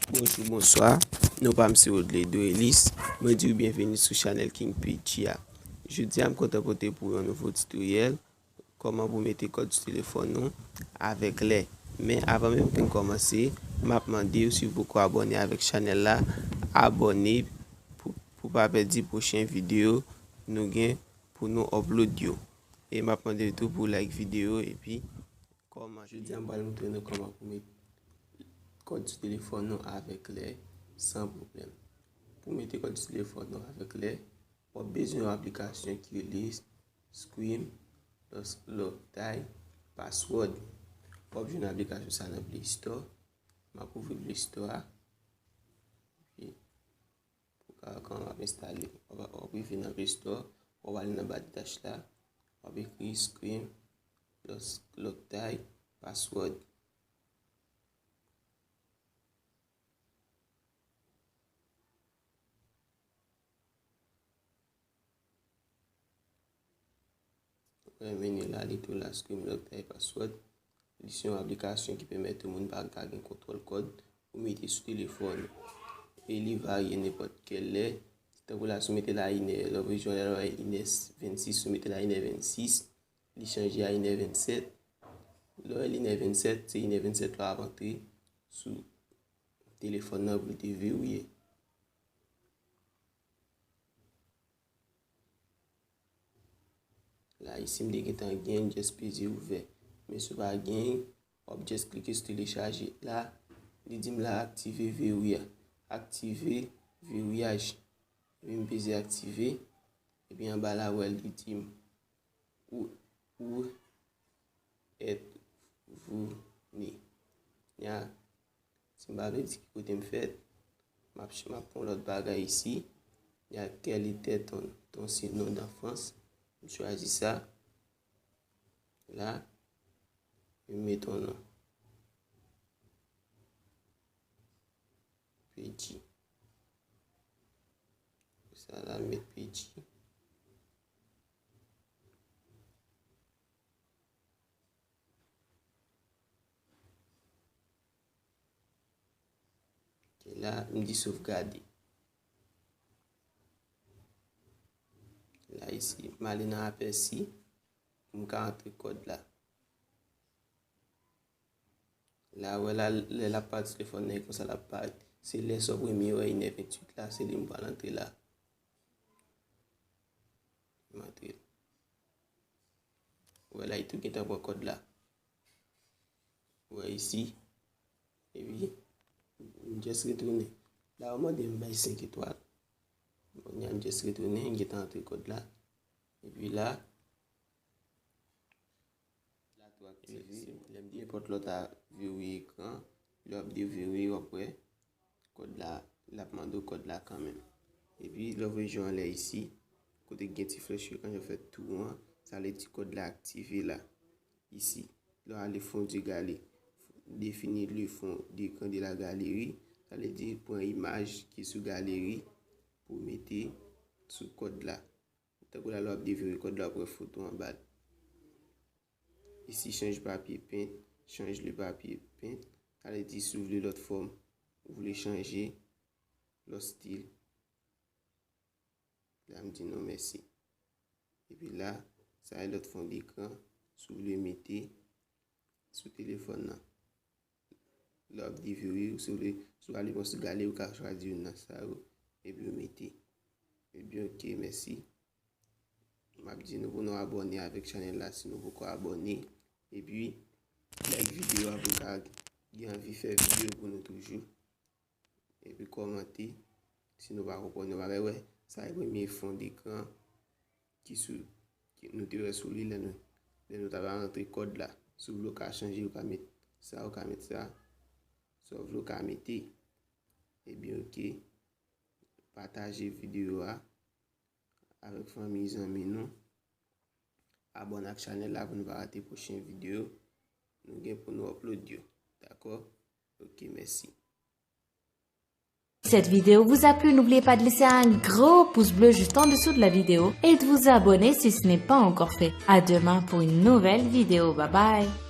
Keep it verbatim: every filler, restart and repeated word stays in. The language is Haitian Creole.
Bonjou, bonswa. Non pa m se Rodley Dorelis. Mwen di w byenveni sou chanèl King P G a. Jodi a, m kontan pote pou yon nouvo titoryèl. Kòman pou mete kòd sou telefòn nou avèk lè. Men avan menm ke n kòmanse, m ap mande w, si w poko abòne avèk chanèl la, abòne pou, pou pa pèdi pwochen videyo nou gen pou nou upload yo. E m ap mande w tou pou like videyo epi kòmante. Jodi a, m pral montre nou kòman pou met kòd sou telefòn nou avèk lè san pwoblèm. Pou mete kòd sou telefòn nou avèk lè, w ap bezwen yon aplikasyon ki rele Scream, Lock Tie, Password. W ap jwenn aplikasyon sa nan Play Store. M ap ouvri Play Store a. Epi, pou ka, kan w ap enstale, w ap, w ap rive nan Play Store, w ap ale nan ba de tach la, w ap ekri Scream, Lock, Lock Tie, Password. Ou wè meni la, li tou la, Scream, Lock Tie, Password. Li se yon aplikasyon ki pèmèt yon moun pa ka gen kontwòl kòd ou mete sou telefòn ou. E li varye nenpòt kèl lè. Tankou la, si w mete la inè, lè w vin jwenn lè w inè vennsis, si w mete la inè vennsis, li chanje a inè vennsèt. Lè w wè li inè vennsèt, se inè vennsèt la w ap antre sou telefòn nan pou l te verifye. La, isi m te gentan gen, just peze ouvè. Men si w pa gen, w ap just klike sou telechaje. La, li di m la aktive veri a. Aktive veriyaj. Epi m peze aktive. Epi anba la, w wè li di m, où, où êtes-vous né? Ya, si m pa vle di ki kote m fèt, m ap, m ap pran lòt bagay isi. Ya, quel était ton, ton surnom d'enfance? M chwazi sa. La, m met yon non. P G. Sa la, m met P G. Ok, la, m di sovgade. La, isi, m ale nan apèsi pou m ka antre kòd la. La, wè la, lè l ap parèt sou telefòn nan, e konsa l ap parèt. Se lè sa w premye wè inè venntuit la, se li m pral antre la. M antre. Wè la, li tou gentan pran kòd la. Wè isi. Epi, m just retounen. La, yo mande m bay senk etwal. Kounye a, m just retounen, m gentan antre kòd la. Epi la, la tou aktive. Lè m di nenpòt lòt a verifye ekran, lè w ap deveriye, w ap wè kòd la, l ap mande w kòd la kanmenm. Epi, lè w vin jwenn anlè isi, kote gen ti flèch yo, kan yo fè tou an, sa vle di kòd la aktive la. Isi, lè w ale fon de gale, définir le fond d'écran de la galerie, sa vle di pran imaj ki sou galeri pou mete sou kòd la. Tankou la, lè w ap deveriye kòd la, w ap wè foto anba l. Isi, change papier peint, change le papier peint, sa vle di si w vle lòt fòm, ou vle chanje lòt stil. La, m di non mèsi. Epi la, sa e lòt fon dekran, si w vle mete sou telefòn nan. Lè w ap deveriye, si w vle, si w ale bò sou galeri, ou ka chwazi youn nan sa yo, epi w mete. Ebyen, oke, mèsi. M ap di nou pou nou abòne avèk chanèl la si nou poko abòne. Epi, like videyo a pou n ka gen anvi fè videyo pou nou toujou. Epi kòmante si nou pa konprann yon bagay. Wè, sa e premye fon dekran ki sou, ki nou te wè sou li lè nou, lè nou t ap rantre kòd la. Si w vle w ka chanje, ou ka met sa, ou ka met sa. Sa w vle w ka mete. Ebyen, oke. Pataje videyo a avèk fanmi, zanmi nou. Abòne ak chanèl la pou nou pa rate pwochen videyo nou gen pou nou upload yo. Dakò? Oke, mèsi. Cette vidéo vous a plu, n'oubliez pas de laisser un gros pouce bleu juste en dessous de la vidéo et de vous abonner si ce n'est pas encore fait. À demain pour une nouvelle vidéo. Bye bye.